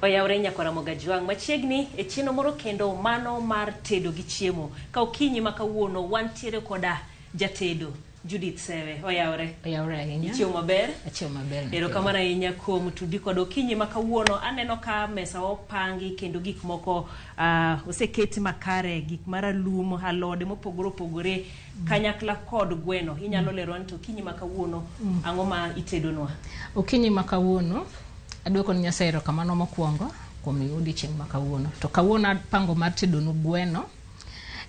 Oyawre nyakwara Mogajwang' machiegni e chenro moro kendo mano mar tedo gi chiemo. Ka okinyi ma kawuono wantiere koda jatedo Judith Sewe. Oyawre. Oyawre ahinya. Ichiewo maber? Achiewo maber. Erokamano ahinya kuom tudi kod okinyi ma kawuono. Aneno ka mesa opangi kendo gik moko oseketi makare, gik maralum, alode mopogore opogore kanyakla kod gweno. Inyalo lero ni to okinyi ma kawuono ang'o ma itedonwa? Okinyi ma kawuono adwoko ni Nyasaye erokamano mokwongo kuom odiochieng' ma kawuono. To kawuono apango mar tedonu gweno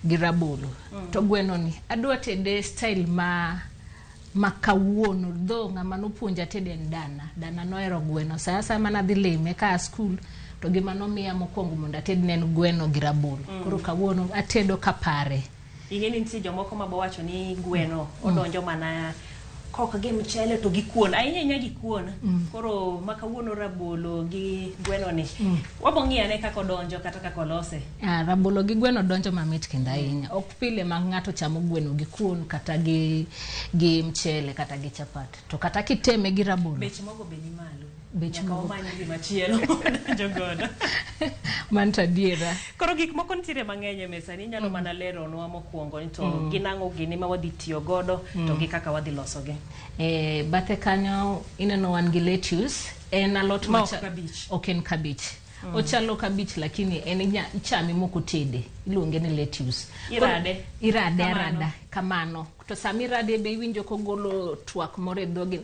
gi rabolo. To gweno ni adwa tede style ma kawuono dho ng'ama nopuonja tede en dana. Dana nohero gweno. Sa asaya mana adhi lime ka a skul to gima nomiya mokwongo mondo ated ne en gweno gi rabolo. Koro kawuono atedo kapare. Ing'e ni nitie jomoko ma bowacho ni gweno odonjo mana kok gi mchele to gi kuon ahinya ahinya gi kuon. Koro ma kawuono rabolo gi gweno ni wabo ng'iyo ane kaka odonjo kata kaka olose. Rabolo gi gweno donjo mamit kendo ahinya. Ok pile ma ng'ato chamo gweno gi kuon kata gi mchele kata gi chapat. To kata kiteme gi rabolo. Bech mogo be ni malo. Bech Nyaka mogo. wamany gimachielo donjo godo. Mano to adiera. Koro gik moko nitiere mang'eny e mesa ni inyalo mana leronwa mokwongo ni to gin ang'o gini ma wadhi tiyo godo to gi kaka wadhi losogi. E, bathe kanyo ineno wan gi lettuce. En alot Ma ok kabich. Ok en kabich. Ochalo kabich lakini en ichame mok otede. Iluonge ni lettuce. Irade. Irade Kamano. arada kamano. To sama irade be iwinjo kogolo twak moro e dhogi.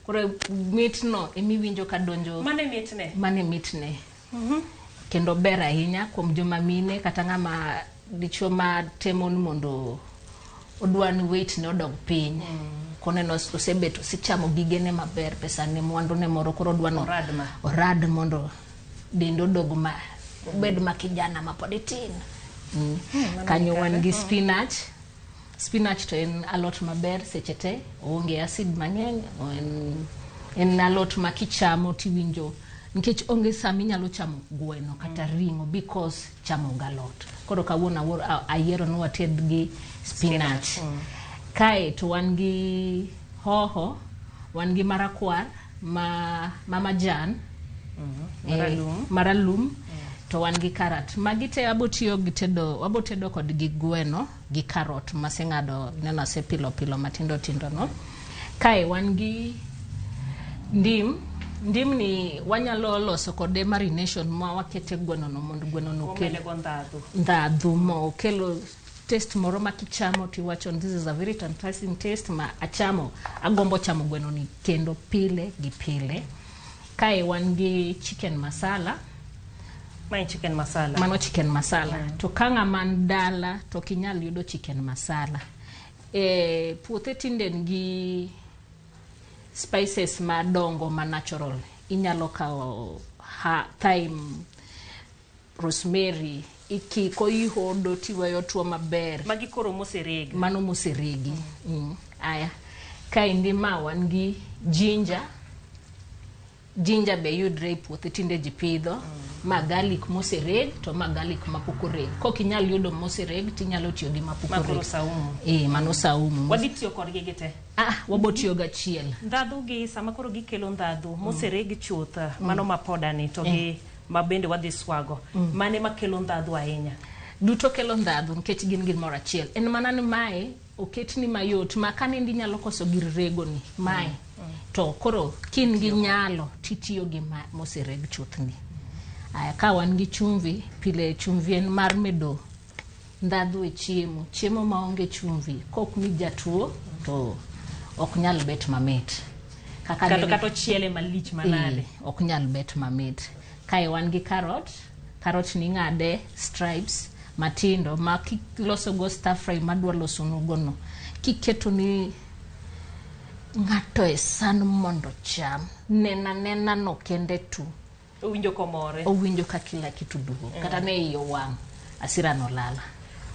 Koro mitno emiwinjo ka donjo. Mane mitne? Mane mitne. Kendo ber ahinya kuom joma mine kata ng'ama dichuo ma temo ni mondo odwa ni weight ne odog piny. Koneno osebet osechamo gigene maber, pesa ne mwandu ne moro koro odwa no Orad ma. orad mondo dende odog ma obed ma kijana ma pod itin. Kanyo wan gi spinach. Spinach to en alot maber seche te, oonge acid mang'eny, en alot ma kichamo tiwinjo nikech onge sama inyalo chamo gweno kata ring'o because chamo galot. Koro kawuono ayiero ni wated gi spinach. Kae to wan gi hoho, wan gi marakwar ma majan, Maralum. Maralum. To wan gi carrot. Magi te abo tiyo gi tedo, wabo tedo kod gi gweno gi carrot maseng'ado, ineno asepilo pilo matindo tindo no. Kae wan gi ndim. Ndim ni wanyalo loso kode marination ma wakete gweno no mondo gweno no okel Wamede go ndhadhu. ndhadhu mo okelo taste moro ma kichamo tiwacho ni this is a very tantalizing taste ma achamo, agombo chamo gweno ni kendo pile gi pile. Kae wan gi chicken masala. Mae chicken masala. Mano chicken masala. To ka ng'ama ni dala to ok inyal yudo chicken masala. E, puothe tinde nigi spices madongo ma natural. Inyalo kawo thyme, rosemary, ikiko ihodo tiweyo tuo maber. Magi koro moseregi. Mano moseregi. Aya. Kaendi ma wan gi ginger. Ginger be yudre e puothe tinde ji pidho. Ma garlic mosereg to ma garlic mapok oreg. Kok inyal yudo mosereg tinyalo tiyo gi mapok Ma koro oreg. saumu. Mano saumu. Wadhi tiyo kodgi gite. Wabo tiyo gachiel. Ndhadhu gi sama koro gikelo ndhadhu mosereg chuth mano ma poda ni to gi ma bende wadhi swago. Mane makelo ndhadhu ahinya? Duto kelo ndhadhu nikech gin gimoro achiel. En mana ni mae oketni mayot ma kanindi nyalo koso gir rego ni mae. To koro kin gi nyalo titiyo gi mosereg chuth ni. Aya, ka wan gi chumvi, pile chumvi en mar medo ndhadhu e chiemo. Chiemo maonge chumvi kok ni jatuo to ok nyal bet mamit. Kaka Kata nene kata ochiele malich manade. Ok nyal bet mamit. Kae wan gi carrot. Carrot ni ing'ade stripes matindo ma kiloso go stir fry madwa loso nugo no. Kiketo ni ng'ato e san mondo cham, nena nena no kende tu. Owinjo komore. Owinjo ka kila kitu duogo. Kata ne iye owang', asira no lala.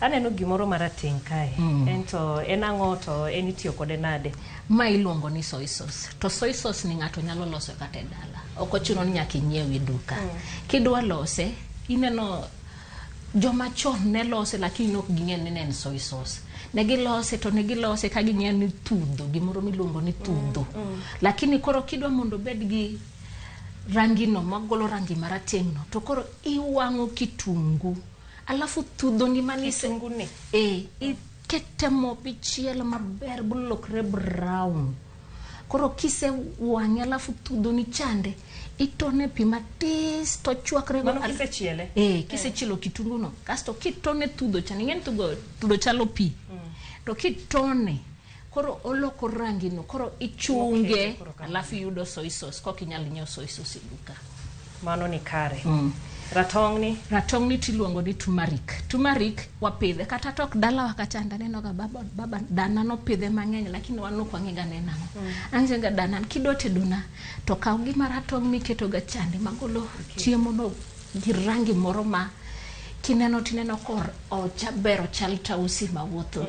Aneno gimoro marateng' kae. En to en ang'o to en itiyo kode nade? Ma iluongo ni soy sauce. To soy sauce ni ng'ato nyalo loso kata e dala. Ok ochuno ni nyaka inyiew e duka. Kidwa lose, ineno joma chon ne lose lakini ok ging'e ni ne en soy sauce. Ne gilose to ne gilose ka ging'eyo ni thudho, gimoro miluongo ni thudho. Lakini koro kidwa mondo obed gi Rangi no magolo rangi marateng' no to koro iwang'o kitungu alafu thudhoni manise Kitungu ni. E, ikete mo bichielo maber bolokre brown. Koro kise wang'e alafu thudhoni chande itone pi matis to chwakre go. Mano kisechiele? Eh, kisechielo kitungu no kasto kitone thudho chande, ing'e ni thudho chalo pi. To kitone koro oloko rangi no, koro ichunge. Mokete koro kamano. Alafu iyudo soy sauce kok inyal nyiewo soy sauce e duka. Mano ni kare. Ratong' ni? Ratong' ni tiluongo ni turmeric. Turmeric wapidhe kata tok dalawa kacha aneno ga baba dana nopidhe mang'eny, lakini wan ok wang'e ga ne nang'o. Ang'e ga dana kidwa tedona to kaw gima ratong' miketo ga chande magolo chiemo no gi rangi moro ma kineno tineno kor ochaber ochal tausi mawuotho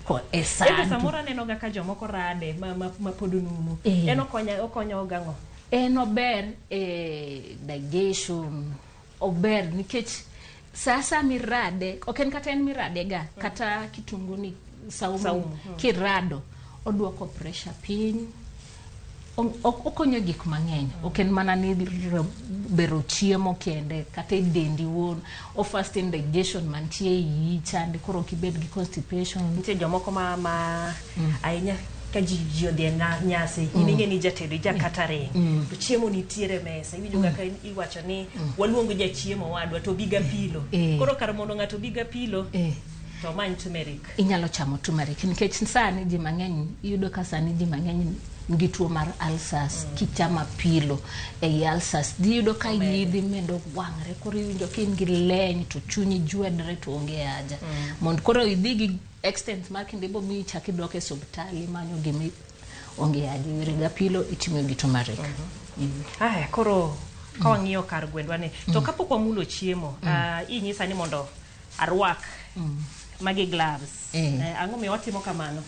ko e Ento sandu. Samoro aneno ga ka jomoko rade ma pod numu. En okonyo gang'o? En ober e digestion, ober nikech sa mirade, ok en kata en mirade ga, kata kitungu ni saumu, Saumu, kirado oduoko pressure piny. Okonyo gik mang'eny. Ok en mana ni bero chiemo kende, kata e dendi wuon o fasten digestion mantie e iyi chande, koro ok ibed gi constipation. Nitie jomoko ma ahinya ka ji odhi e nyasi, in ing'e ni jatedo ija catering, to chiemo nitiere e mesa, iwinjo kaka iwacho ni waluong jachiemo wadwa to bi gapilo. Koro kar mondo ng'ato obi gapilo, to omany turmeric. Inyalo chamo turmeric nikech sani ji mang'eny iyudo ka sani ji mang'eny nigi tuo mar ulcers. Kichamo apilo ei ulcers dhi yudo ka iyi dhi medo wang're, koro iwinjo ka in gi leny to chunyi jwedre to onge haja mondo koro idhi gi extent mar kendo ibo miyi chak idok e osiptal imanyo gimi onge haja iwere gapilo itimo gi turmeric. Aya, koro ka wang'iyo kar gwendwa ni to kapok wamulo chiemo, inyisa ni mondo arwak magi gloves. Ang'o miyo watimo kamano?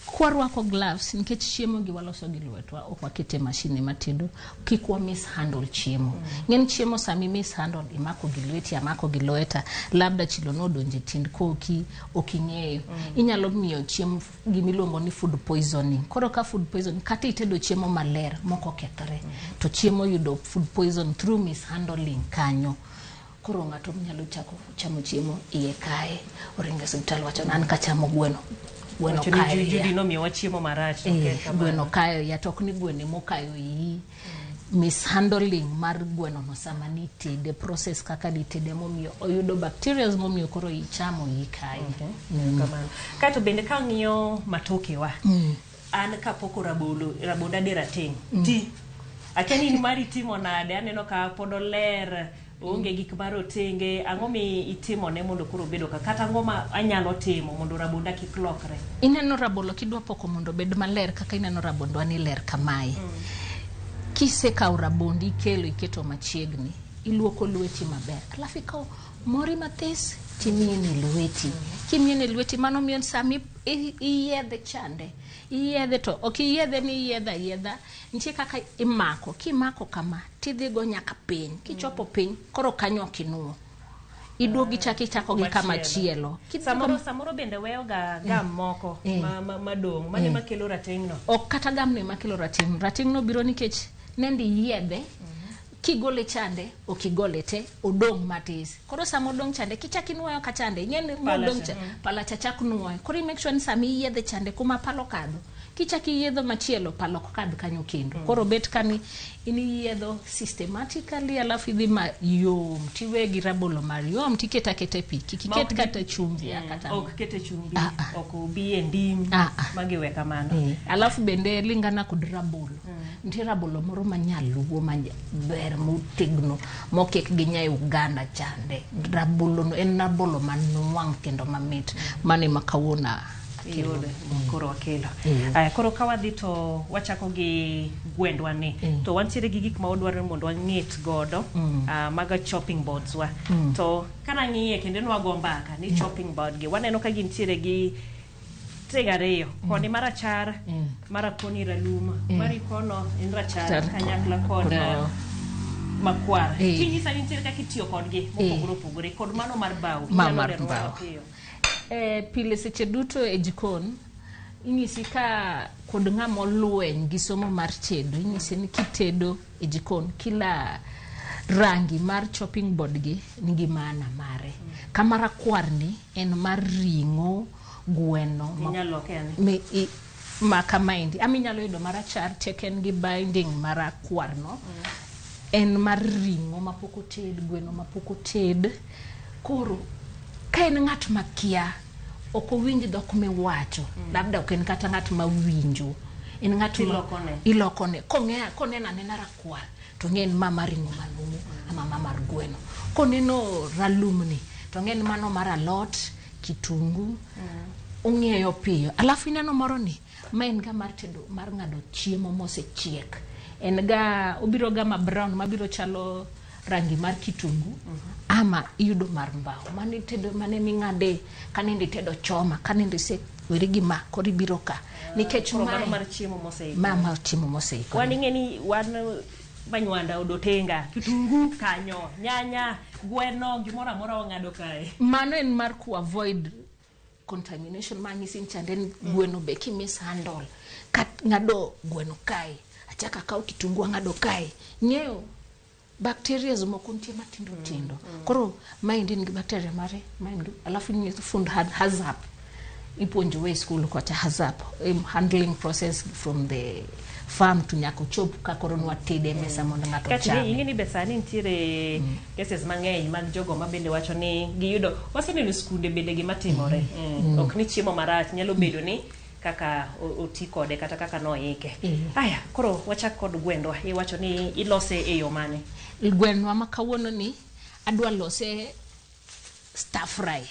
Kwarwako gloves nikech chiemo gi waloso gi lwetwa, ok wakete machine matedo, kik wa mishandle chiemo. Ng'eny chiemo sami mishandle imako gi lweti, amako gi lweta, labda chilo nodonjo e tiend koki, ok ing'eyo. Inyalo miyo chiemo gimiluongo ni food poisoning. Koro ka food poisoning, kata itedo chiemo maler mok okethore, to chiemo yudo food poison through mishandling kanyo. Koro ng'ato nyalo chako chamo chiemo iye kae, oringo e osiptal wacho ni an kachamo gweno, gweno Wacho ni kayo iya. Judy nomiyowa chiemo marach. Ok en kamano. Gweno kayo iya, to ok ni gweno emokayo iyi. Mishandling mar gweno no sama nitede, process kaka nitede momiyo oyudo bacteria momiyo koro ichamo iyi kayi. Kamano. Kaeto bende ka ng'iyo matokewa, an kapoko rabolo, rabonda de rateng' ti akia ni in mari timo nade, aneno ka pod oler, oonge gik marotenge. Ang'o mi itimone mondo koro obedo ka, kata ang'o ma anyalo timo mondo rabonda kik lokre? Ineno rabolo kidwa poko mondo obed maler kaka ineno rabondwa ni ler kamae. Kisekawo rabondi ikelo iketo machiegni, iluoko lweti maber. Alafu ikawo mori mathis timiene lweti. Kimiene lweti mano miyo sami iyiedhe chande. Iyiedhe to ok iyiedhe ni iyiedho ayiedha. Nitie kaka imako. Kimako kama tidhigo nyaka piny. Kichopo piny koro kanyo ok inuo. Iduogi ichako ichako gi kama chielo. Samoro bende weyo ga gam moko madong' mane makelo rateng' no. Ok kata gam no ema kelo rateng'. Rateng' no biro nikech nende iyiedhe, kigole chande, ok igole te, odong' matis. Koro sama odong' chande, kichak inuoyo ka chande, ing'e ni Pala modong' cha, cha, pala cha chak nuoyo. Koro i make sure ni sama iyiedhe chande kuma pala okadho, kichak iyiedho machielo, pala ok kadh kanyo kendo. Koro bet kani in iyiedho systematically, alafu idhi mayom, tiwe gi rabolo mayom, tiketo aketa e pi. Kik Ma iket ok kata chumbi, kata Ok kete chumbi, Ah, ah. ok obi e ndim, Ah, ah. magi we kamano. Alafu bende lingana kod rabolo. Nitie rabolo moro ma nyaluo maber motegno mokik gi nya Uganda chande. Rabolo no en rabolo manuang' kendo mamit. Mano ema kawuono akelo. Iyudo, koro wakelo. Aya, koro ka wadhi to wachako gi gwendwa ni. To wantiere gi gik ma wadwaro ni mondo wang'et godo, mago chopping boards wa. To kanang'iye kendo nwago mbaka ni chopping board gi, waneno ka gintiere gi tieng' ariyo, koni marachar, mara koni ralum, mari kono en rachar Char. kanyakla kod Kono. makwar. Kinyisa ni nitiere kaka itiyo kodgi mopogore opogore, kod mano mar bao. Ma Inyalo mar leronwa bao. mapiyo. Pile seche duto e jikon, Inyisi ka kod ng'ama olweny gi somo mar tedo, inyisi ni kitedo e jikon, kila rangi mar chopping board gi nigi maana mare. Kama rakwar ni en mar ring'o, gweno, Inyalo loke ane. Ma kamaendi. Ama inyalo yudo marachar tek en gi binding marakwar no. En mar ring'o mapok oted, gweno mapok oted. Koro ka en ng'at makia, ok owinj dhok miwacho, labda ok en kata ng'at mawinjo. En ng'at ma Ilokone. ilokone. Kong'eya, koneno anena rakwar, to ng'e en ma mar ring'o manumu ama ma mar gweno. Koneno ralumni, to ng'e en mano mar alot, kitungu, ong'eyo piyo. Alafu ineno moro ni, ma en ga mar tedo, mar ng'ado chiemo mosechiek. En ga, obiro ga ma brown, mabiro chalo rangi mar kitungu, ama iyudo mar mbao. Mano itedo, mane ming'ade, kanende itedo choma, kanende iseweri gi ma, koro ibiro ka. Nikech Koro mano mae, mar chiemo moseikore. ma mar chiemo moseikore. Wan ing'e ni wan manywanda odotenga, kitungu kanyo, nyanya, gweno, gimoro amora wang'ado kae. Mano en mar ku avoid contamination ma nyisi ni chande ni gweno be ki mishandle. Kat ng'ado gweno kae, achak akaw kitungu ang'ado kae. Ng'eyo bacteria moko nitie matindo tindo. Koro maendi nigi bacteria mare, maendi, alafu inyiso fund HACCP. Ipuonjowa e school kocha HACCP, handling process from the farm to nyaka ochop ka koro nwatede e mesa mondo ng'ato Kati ochame. ing'e ni be sani nitiere cases mang'eny mag jogo ma bende wacho ni giyudo, waseneno skunde bende gima timore. Ok ni chiemo marach, nyalo bedo ni kaka oti kode kata kaka noike. Aya, koro wachak kod gwendwa. Iwacho ni ilose e yo mane? Gwenwa ma kawuono ni adwa lose stir fry.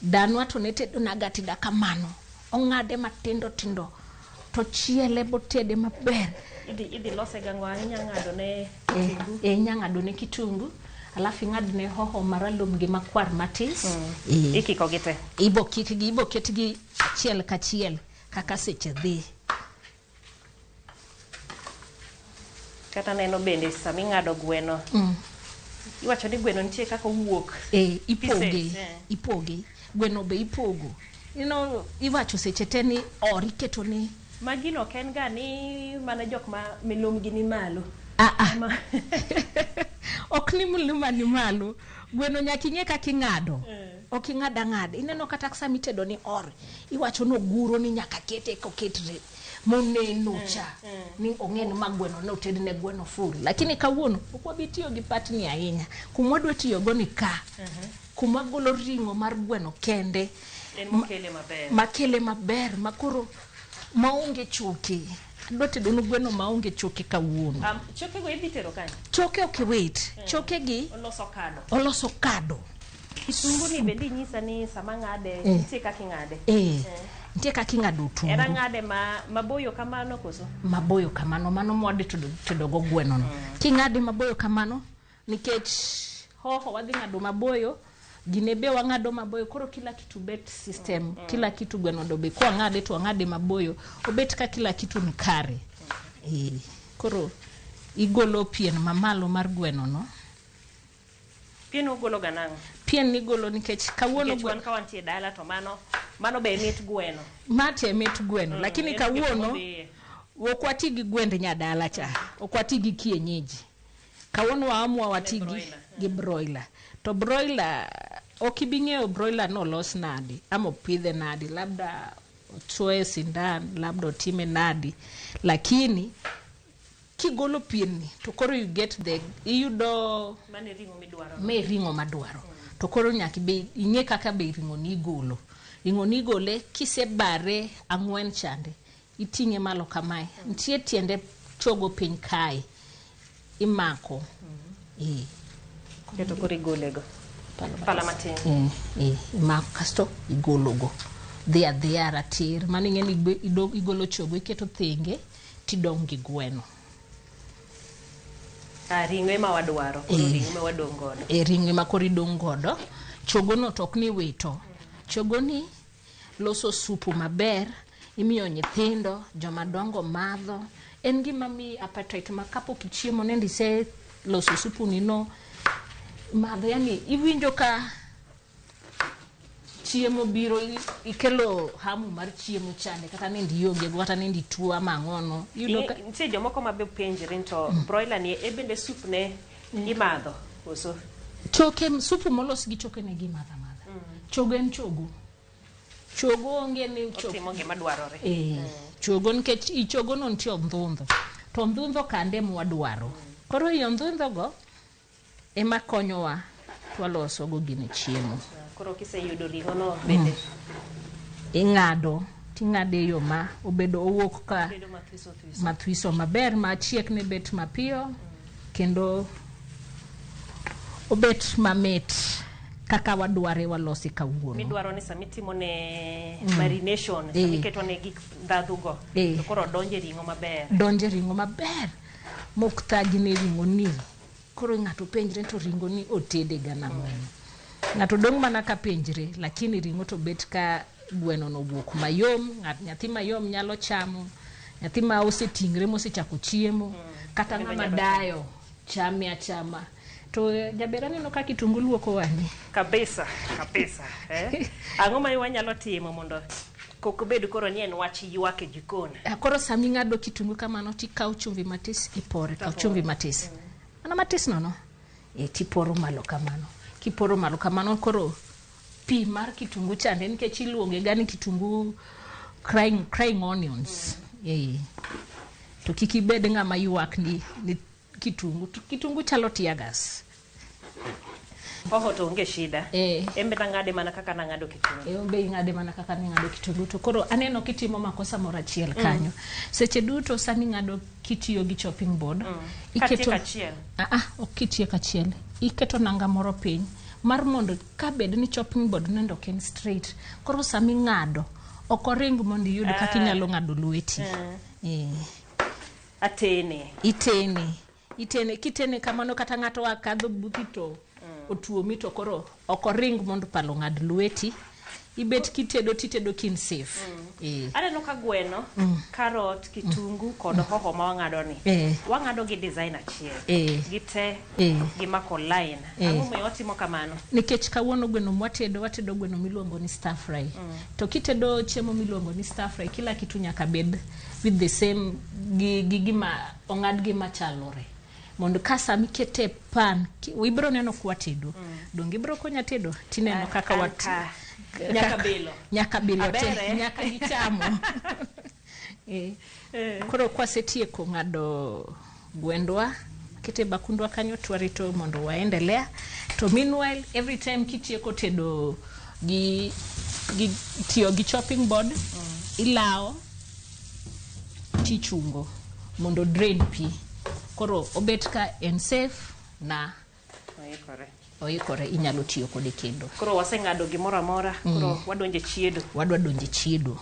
Danwa to ne tedo naga ateda kamano. Ong'ade matindo tindo to chiele botede maber. Idhi lose gang'o? Inya ng'ado ne kitungu? Inya ng'ado ne kitungu, alafu ing'ad ne hoho maralum gi makwar matis. Ikiko gi te. Ibo kikgi, ibo ketgi achiel kachiel kaka seche dhi. Kata neno bende sama ing'ado gweno. Iwacho ni gweno nitie kaka owuok. Ipoge, Pieces, ipoge. Gweno be ipogo. Iwacho seche te ni or iketo ni Ma gino ok en ga ni mana jok ma milumgi ni malo. Ok ni miluma ni malo. Gweno nyaka ing'e kaka ing'ado. Ok ing'ad ang'ada. Ineno kata sama itedo ni or, iwacho ni oguro ni nyaka kete koketre moneno cha. Ni ong'e ni ma gweno ne oted ne gweno full. Lakini kawuono ok wabi tiyo gi patni ahinya. Kuma wadwa tiyo go ni ka. Kuma golo ring'o mar gweno kende. En mokele maber. Makele maber, makoro maonge choke. Adwa tedo nu gweno maonge choke kawuono. Choke go idhi tero kanye? Choke ok iwit. Choke gi Oloso kado. Oloso kado. Kitungu ni bende inyisa ni sama ng'ade, nitie kaka ing'ade. Nitie kaka ing'ado otungu. Era ng'ade maboyo kamano koso? Maboyo kamano, mano mwadhi tedo go gweno no. King'ade maboyo kamano, nikech hoho wadhi ng'ado maboyo, gine be wang'ado maboyo, koro kila kitu bet system, kila kitu gweno do be kwa ng'ade to wang'ade maboyo, obet ka kila kitu ni kare. Koro igolo pien mamalo mar gweno no. Pien ugolo ga nang'o? Pien nigolo nikech kawuono Nikech wan ka wantie dala to mano be mit gweno. Mate mit gweno, lakini En gik kawuono modhiye. ok wati gi gwend nyadala cha, ok wati gi kienyeji. Kawuono waamua wati Broiler. gi broiler. To broiler, ok ibi ng'eyo broiler no olos nadi, ama opidhe nadi, labda ochuoye sindan, labda otime nadi. Lakini kigolo pien ni to koro you get the, iyudo Mane ring'o midwaro. Me ring'o madwaro. To koro nyaka be ing'e kaka be ring'o ni igolo. Ring'o ni igole kisebare ang'wen chande, iting'e malo kamae. Nitie tiende chogo piny kae. Imako. Keto koro igolego. Pala matin. Imako kasto igologo. Dhi adhiya ratir. Mano ing'e ni igolo chogo, iketo thenge, tidong' gi gweno. Ring'o ema wadwaro, koro ring'o ema wadong' godo. Ring'o ema koro idong' godo. Chogo no to ok ni wito. Chogo ni loso supu maber, imiyo nyithindo, joma dongo madho. En gima miyi appetite ma kapok ichiemo nende ise loso supu ni no, madho, yani iwinjo ka Chiemo biro ikelo hamu mar chiemo chande kata nende ionge go kata nende ituo ama ang'ono. Iyudo ka Nitie jomoko ma be penjre ni to broiler ni e bende sup ne imadho koso? Choke supu molos gi choke ne gimadho amadha. Chogo en chogo. Chogo onge ni chogo. Otimo gima dwarore. Chogo nikech i chogo no nitie ondhundho. To ondhundho kande ema wadwaro. Koro i ondhundho go ema konyowa to waloso go gine chiemo. Koro kiseyudo ring'o no bende Ing'ado ting'ade e yo ma obedo owuok ka bedo mathiso thiso. Mathiso maber ma chiek ne bet mapiyo kendo obet mamit kaka wadware walose kawuono. Midwaro ni sama itimo ne marination, sama iketo ne gik ndhadhu go, to koro donje ring'o maber. Donje ring'o maber mok thagi ne ring'o ni. Koro ng'ato penjre to ring'o ni otede ga nang'o. Ng'ato dong' mana ka penjre, lakini ring'o to bet ka gweno no owuok mayom, ng'at nyathi mayom nyalo chamo, nyathi ma oseting're mosechako chiemo, kata ng'ama dayo chame achama. To jaber aneno ka kitungu luoko wang'i. Kabisa, kabisa. Ang'o ma wanyalo timo mondo kok obed koro ni en wach ywak e jikon? Koro sama ing'ado kitungu kamano tikawo chumvi matis ipore, kaw chumvi matis. Mana matis nono. Tiporo malo kamano. Kiporo malo kamano koro pi mar kitungu chande nikech iluonge ga ni kitungu crying onions. To kik ibed ng'ama ywak ni kitungu. To kitungu chalo tear gas. Hoho to onge shida. En be nang'ade mana kaka nang'ado kitungu. En be ing'ade mana kaka ning'ado kitungu. To koro aneno kitimo makosa moro achiel kanyo. Seche duto sani ing'ado kitiyo gi chopping board. Katieko achiel. Ok kitieko achiel. Iketo nanga moro piny mar mondo ka bed ni chopping board nendo ok en straight. Koro sama ing'ado ok oring mondo iyud kaka inyalo ng'ado lweti. Atene. Itene. Itene, kitene kamano kata ng'ato oa kadho buti to otuomi to koro ok oring mondo palo ng'ad lweti. Ibet kitedo titedo kin safe. Aneno ka gweno, karot, kitungu kod hoho ma wang'ado ni. Wang'ado gi design achiel. Gite gimako line. Ang'o momiyo watimo kamano? Nikech kawuono gweno mwatedo, watedo gweno miluongo ni stir fry. To kitedo chiemo miluongo ni stir fry, kila kitu nyaka bed with the same gi gima ong'ad gi machalore. Mondo ka sama ikete pan, ibiro neno kwa tedo. Donge ibiro konya tedo? Tineno kaka wat- Nyaka bilo. Nyaka bilo te. Abere. Nyaka gichamo. Koro kwasetieko ng'ado gwendwa, kete bakundwa kanyo twarito mondo waendelea. To meanwhile, every time kitieko tedo gi tiyo gi chopping board, ilawo tichungo mondo drain pi. Koro obet ka en safe na oikore. Oikore, inyalo tiyo kode kendo. Koro waseng'ado gimoro amora, koro wadonje chiedo. Wadwa donje chiedo.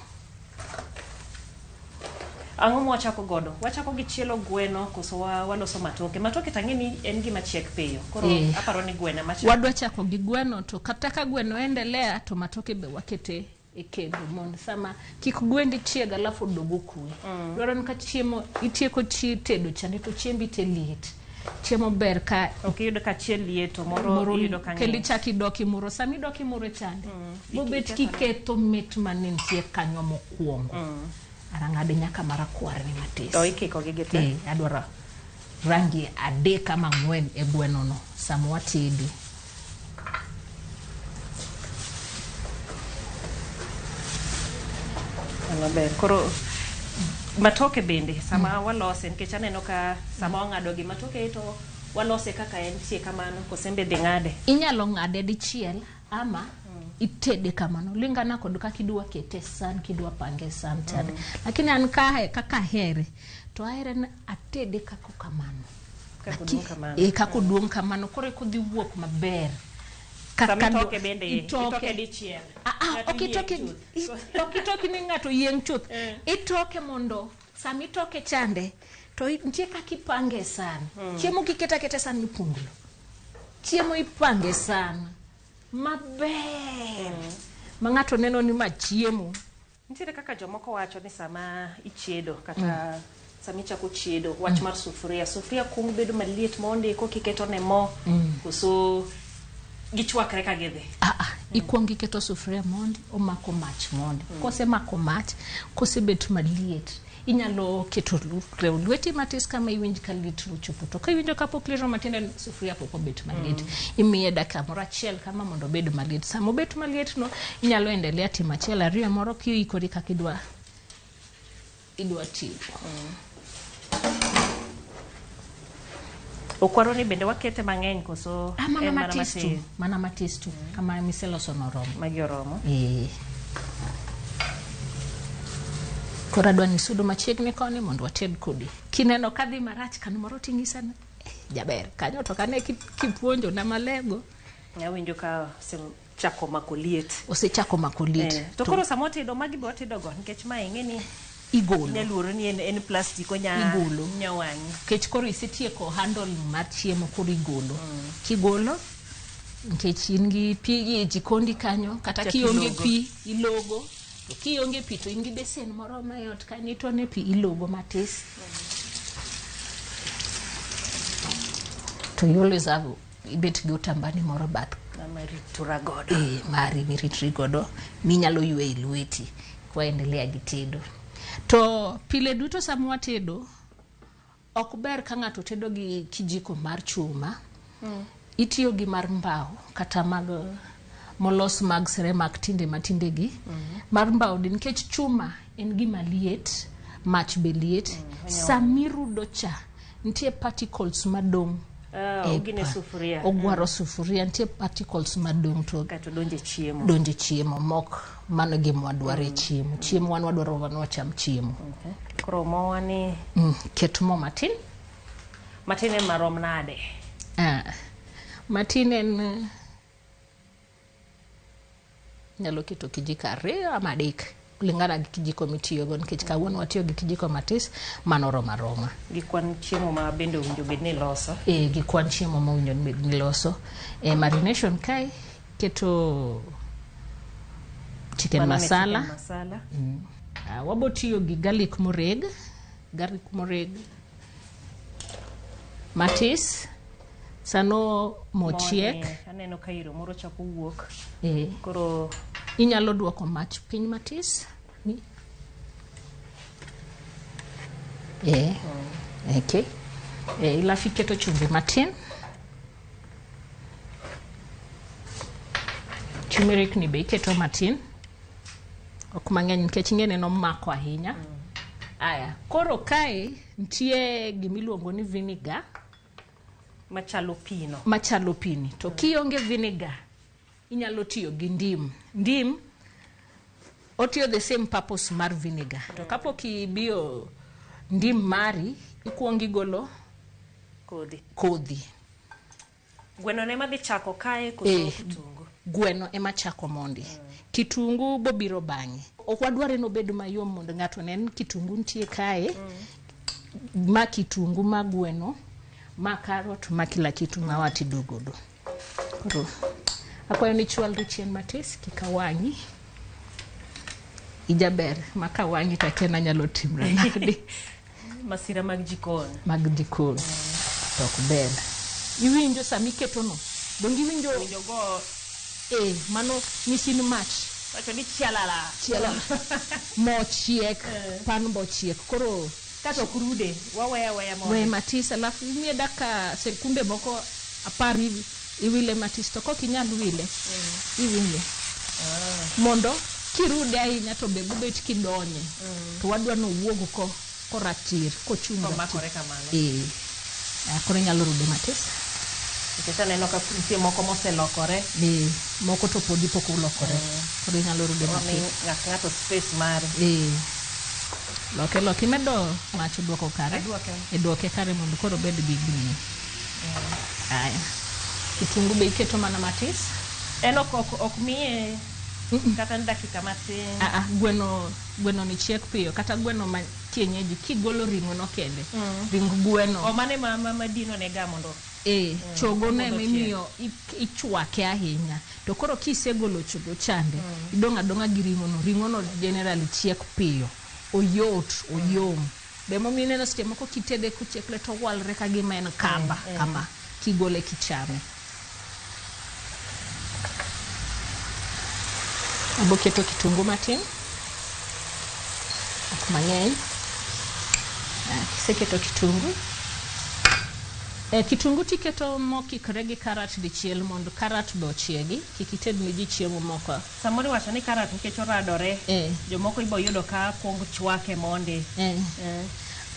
Ang'o ma wachako godo? Wachako gi chielo gweno koso waloso matoke? Matoke to ang'e ni en gima chiek piyo. Koro aparo ni gweno ema chako. Wadwa chako gi gweno to kata ka gweno endelea to matoke be wakete e kendo mondo sama kik gwendi chieg alafu odog okwe. Dwaro ni ka chiemo itieko tedo chande to chiembi te liet. Chiemo ber ka ok iyudo ka chiel liet to moro moro iyudo ka kendo ng'ich. ichak idok imuro. Sama idok imuro chande, bobet Iketho kiketho mit mane nitie kanyo mokwongo. Arang'ade nyaka marakwar ni matis. To ikiko gi gite. Adwaro rangi adek ama ang'wen e gweno no sama watede. Maber. Koro matoke bende sama walose, nikech aneno ka sama wang'ado gi matoke to walose kaka entie kamano, kose be dhi ng'ade? Inyalo ng'ade dichiel ama itede kamano lingana kod kaka idwa kete e san, kidwa pange e san chande. Lakini an kaka ahere to ahere ni atede kaka kamano. Kaka oduong' kamano. Kaka oduong' kamano, koro eka odhi wuok maber. Sama Kaka itoke bende, itoke. itoke dichiel. Ng'ato Ok itoke yieng' chuth. ok itoke ni ng'ato yieng' chuth. Itoke mondo sama itoke chande to nitie kaka ipange e san. Chiemo kiketo aketa e san mipunglo. Chiemo ipange e san maber. Ma ng'ato neno ni ma chiemo. Nitiere kaka jomoko wacho ni sama ichiedo kata sama ichako chiedo, wach mar sufuria. Sufuria kuong bedo maliet mondi koka iketo ne mo, koso gichwakre ka gidhi? Ikuongo iketo sufuria mondi, omako mach mondi. Kosemako mach, kosebet maliet, inyalo keto rew lweti matis kama iwinj ka liet ochopo. To ka iwinjo kapok liet oromo tiende ni sufuria pok obet maliet. Imiye dakika moro achiel kama mondo obed maliet. Sama obet maliet no, inyalo endelea timo achiel ariyo moro kiikori kaka idwa tiyo. Okwaro ni bende wakete mang'eny koso Ah, mana en mana matis tu, matin? mana matis tu. Kama miseloso no oromo. Magi oromo. Eh. Koro adwa ni sudo machiegni koni mondo wated kodi. Kineno kadhi marach kan moro ting'isa ni eh, jaber kanyo to kane kipuonjo na malego Awinjo ka osechako mako liet. Osechako mako liet. To koro sama watedo magi be watedo go nikech ma ing'e ni igolo. Inya luoro ni en plastic onya Igolo. nya wang'i. Nikech koro isetieko handle mar chiemo koro igolo. Kigolo nikech in gi pi e jikondi kanyo kata Chak kionge ilogo. pi ilogo. To kionge pi to in gi besen moro mayot kanyo itone pi ilogo matis. To you always have ibet gi otambani moro bath Ama ritora godo. Mari miritri godo minyalo ywe e lweti kwaendelea gi tedo. To pile duto sama watedo ok ber ka ng'ato tedo gi kijiko mar chuma. Itiyo gi mar mbao kata mag molos mag seremak tinde matinde gi. Mar mbao di nikech chuma en gima liet, mach be liet. Samirudo cha nitie particles madong' e Ogine sufuria. Ogwaro sufuria, nitie particles madong' to Kato donje chiemo. Donje chiemo mok mano gima wadwaro e chiemo. Chiemo wan wadwaro wan wacham chiemo. Okay. Koro mowa ni Ket mo matin. Matin en marom nade? Matin en nyalo keto kijiko 2 ama 3 kulingana gi kijiko mitiyogo nikech kawuono watiyo gi kijiko matis mano oromo aroma. Gi kwan chiemo ma bende owinjo bed ni iloso. Gi kwan chiemo ma owinjo bed ni iloso. Marination kae keto chicken Mano ne masala. Chicken masala. Wabo tiyo gi garlic moreg, garlic moreg matis. Sano mochiek. Mone, aneno ka iro moro chako wuok. Koro inyalo duoko mach piny matis. Ni. Okay. Ilafi keto chumbi matin. Turmeric ni be iketo matin. Ok mang'eny nikech ing'e ni omako ahinya. Aya, koro kae nitie gimiluongo ni vinegar. Machalo pino. Machalo pini. To kionge vinegar, inyalo tiyo gi ndim. Ndim otiyo the same purpose mar vinegar. To kapok ibiyo ndim mari, ikuongo igolo kodhi. Kodhi. Gweno ne madhi chako kae koso kitungu? Gweno ema chako mondi. Kitungu bobiro bang'e. Ok wadware ni obed mayom mondo ng'ato one ni kitungu nitie kae. Ma kitungu, ma gweno, ma karot, ma kila kitu ma watedo godo. Koro akwayo ni chwalri chien matis kik awang'i. Ijaber ma kawang'i to akia ni anyalo timra nade. Masira mag jikon. Mag jikon. To ok ber. Iwinjo sama iketo no. Donge iwinjo? Iwinjo go. Mano nyisi ni mach. Wacho ni chialala. Chialala. Mo chiek, pan bo chiek. Koro kato ok rude, waweya weya mondo. We matis, alafu imiye dakika sekunde moko 10 hivi, iwile matis, to kok inyal wile, iwile. Mondo kirude ahinya to be bobet kidonye. To wadwa ni owuog koratir, kochung' ratir. Komakore kamano. Koro inyalo rude matis. Nikech aneno ka nitie moko moselokore. Moko to podi pok olokore. Koro inyalo rude Wamiyo matis. ng'ato space mare. Loke, loke. Imedo mach duoko kare. Aduoke. Duoke kare mondo koro obed gi gini. Aya. Kitungu be iketo mana matis. En ok miye kata ni dakika matin. Gweno ni chiek piyo. Kata gweno ma kienyeji kigolo ring'o no kende. Ring gweno. O mane ma dino ne ga mondo Chogo ne Mondo ochiek. mimiyo ichwake ahinya. To koro kisegolo chogo chande, idong' adong'a gi ring'o no. Ring'o no generally chiek piyo. Oyot, oyom. Be momiyo ineno seche moko kitede kochiekle to owalre ka gima en kamba, kama kigole kichame. Abo keto kitungu matin, ok mang'eny. Kiseketo kitungu, kitungu tiketo mokikore gi karat dichiel mondo karat be ochiegi, kik ited ne ji chiemo moko. Samoro iwacho ni karat nikech oradore, jomoko ibo yudo ka kuong chwake mondi.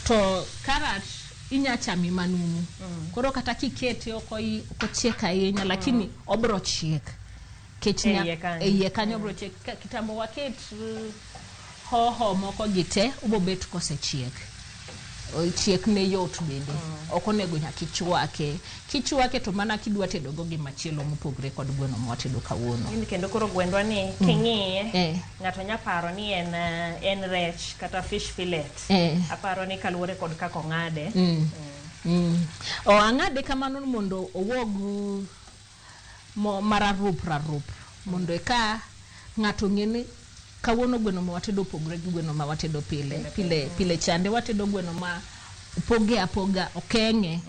To karat inya chame manumu. Koro kata kikete ok ochiek ahinya, lakini obro chiek. Kech E iye kanyo. E iye kanyo obro chiek. Kitambo waket hoho moko gi te, obo bet kosechiek. Chiek ne yot bende. Ok onego nyaka ichwake. Kichwake to mana kidwa tedo go gimachielo mopogre kod gweno mwatedo kawuono. Mimi kendo koro gwendwa ni king'iye, ng'ato nya paro ni en rech kata fish fillet. Aparo ni kaluwore kod kaka ong'ade. O ang'ade kamano mondo owuog mararup rarup, mondo eka ng'ato ng'e ni kawuono gweno ma watedo opogore gi gweno ma watedo pile. Pile, pile chande watedo gweno ma opoge apoga, okeng'e.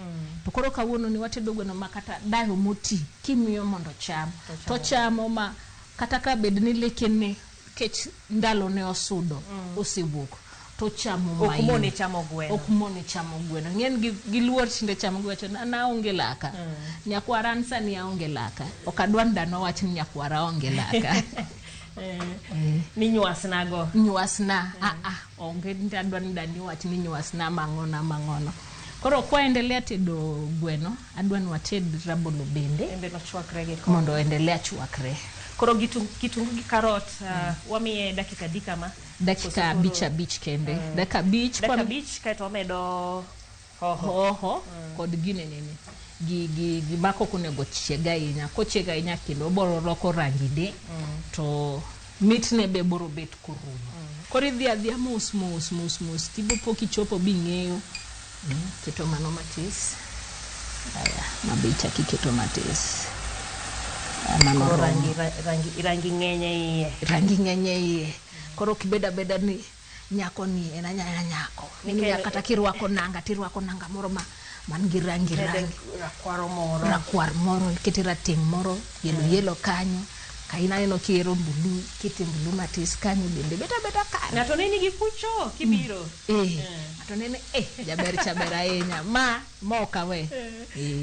To koro kawuono ni watedo gweno ma kata dayo moti kimiyo mondo ocham. To chamo ma kata ka bed ni lekene kech ndalo ne osudo, osewuok, to chamo Ok mayom. mone chamo gweno. Ok mone chamo gweno. Ng'eny gi luor tinde chamo giwacho ni an aonge laka. Nyakwara an sani aonge laka. Ok adwa ni dhano wach ni nyakwara onge laka. Ni nywasna go. Nywasna. Onge ni adwa ni dani wach ni nywasna mang'ono mang'ono. Koro kwaendelea tedo gweno, adwa ni wated rabolo bende. Bende nochwakre gi koro. Mondo oendelea chwakre. Koro kitungu gi karot, wamiye dakika adi kama? Dakika Koso koro abich kende. Dakika abich Dakika kwa abich kaeto wamedo hoho. Hoho kod gine nene. Gi mako ok onego chieg ahinya. Kochieg ahinya kendo obiro loko rangi ne, to mitne be biro bet korumo. Koro idhi adhiya mos mos mos mos tibo po kichopo bing'eyo. Keto mano matis. Aya, mabe ichak iketo matis. Mano Koro romo. rangi ng'eny e iye. Rangi ng'eny e iye. Koro ok ibed abeda ni nyako ni en anyanya nyako. Ni Nikech kata kirwako nanga tirwako nanga moro ma man gi rangi Mede rangi. Rakwaro moro. Rakwar moro, ikete rateng' moro, yelo yelo kanyo. Ka in aneno kihero mbulu, ikete mbulu matis kanyo bende bet abeta kare. Ng'ato neni gi kucho kibiro. Ng'ato nene, jaber cha ber ahinya. Ma ok awe.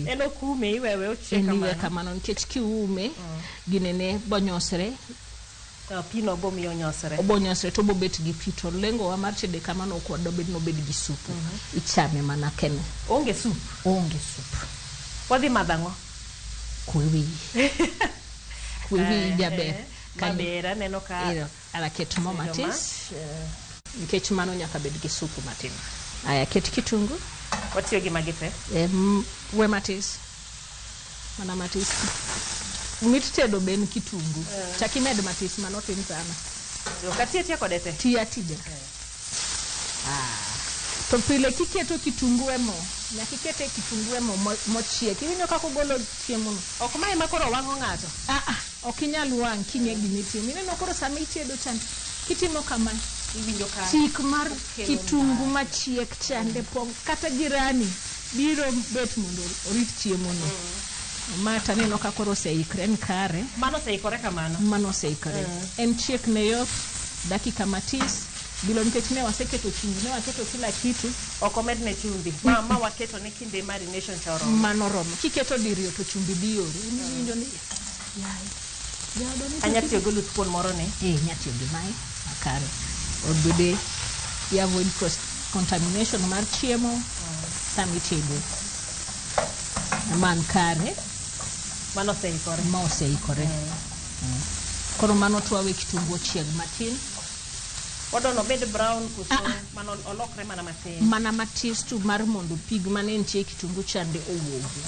En okume iwewe ochiek En iwe kamano. kamano nikech kiume, ginene bonyosre. Pino bo miyo nyosre. Obo nyosre to obo bet gi pi, to lengo wa mar tede kamano ok wadwa nobed gi supu. Ichame mana kene. Onge sup. Onge sup. Wadhi madho ang'o? Kwe wiyi. Kwe wiyi jaber. Kanyo. Maber, aneno ka Ero, ala ket mo Bedo matis. mach, Nikech mano nyaka bed gi supu matin. Aya, ket kitungu. Watiyo gi magi te? We matis. Mana matis. Mit tedo be en kitungu. Chak imed matis, mano tin sana. Ok atiyo atiya kode te? Tiyo atiya. To pile kiketo kitungu e mo, nyaka ikete kitungu e mo mochiek. Iwinjo kaka ogolo chiemo no? Ok mae ma koro wang'o ng'ato? Ok inyal wang' king'e gima itimo. Ineno koro sama itedo chande, kitimo kama, Iwinjo ka tik mar okelo kitungu ndhadhu. machiek chande pong'. Kata jirani biro bet mondo orit chiemo no. Ma to aneno ka koro oseikre, en kare. Mano oseikore kamano? Mano oseikore. En chiek ne yot, dakika matis. Bilo nikech ne waseketo chumbi, ne waketo kila kitu. Ok omedne chumbi. Ma waketo ne kinde marination cha oromo. Mano oromo. Kiketo diriyo to chumbi dhi yori. Iwinjo ni, yaye, jaoda ni to Anya tiyo gi oluth kuon moro ni? Inya tiyo gi mae, makare. Obede, i avoid cross contamination mar chiemo sama itedo. Man kare. Mano oseikore. Ma oseikore. Koro mano to wawe kitungu ochieg matin. Odwa ni obed brown koso mano olokre mana matin? Mana matis tu mar mondo pig mane nitie e kitungu chande owuogi.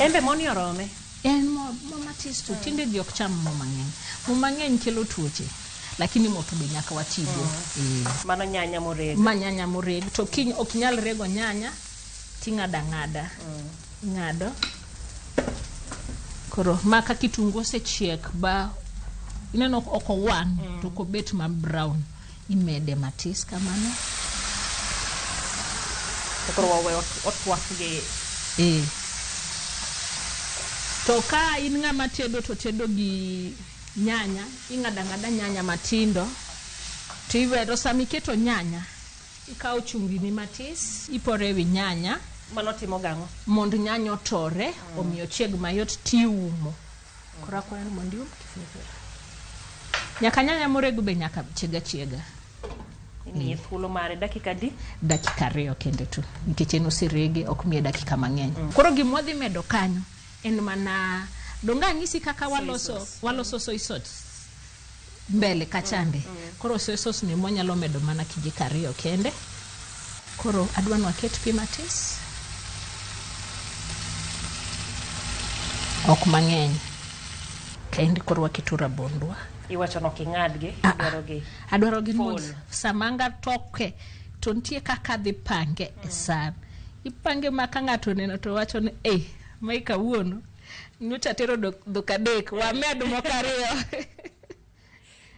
Embe moni orome? En mo matis tu. Tinde ji ok cham mo mang'eny. Mo mang'eny kelo tuoche. Lakini mo to be nyaka watigo. Mano nyanya moreg. Ma nyanya moreg. To kiny ok inyal rego nyanya, ting'ado ang'ada. Ing'ado. Koro ma ka kitungu osechiek ba ineno ok owang' to ok obet ma brown. Imede matis kamano. To koro wawe otwak gi. To ka in ng'ama tedo to tedo gi nyanya, ing'ado ang'ada nyanya matindo to iwero. Sama iketo nyanya, ikawo chumbi ni matis, iporo ewi nyanya. Mano timo gang'o? Mondo nyanya otore, omiyo ochieg mayot, tiumo. Koro akwayo ni mondo ium kifuniko. Nyaka nyanya morego be nyaka chieg achiega. Imiye thuolo mare dakika adi? Dakika 2 kende tu, nikech en oserege, ok miye dakika mang'eny. Koro gima wadhi medo kanyo en mana donge anyisi kaka waloso waloso soy sauce mbele kachande. Koro soy sauce ni mwanyalo medo mana kijiko 2 kende. Koro adwa ni waket pi matis, ok mang'eny. Kaendi koro waketo rabondwa. Iwacho ni ok ing'adgi, Ah, ah. idwaro gi. Adwaro gi Full. mos sama anga toke to nitie kaka adhi pange e san. Ipange ma ka ng'ato oneno to wacho ni eh, mae kawuono nyocha atero dhok 3, wamed moko 2.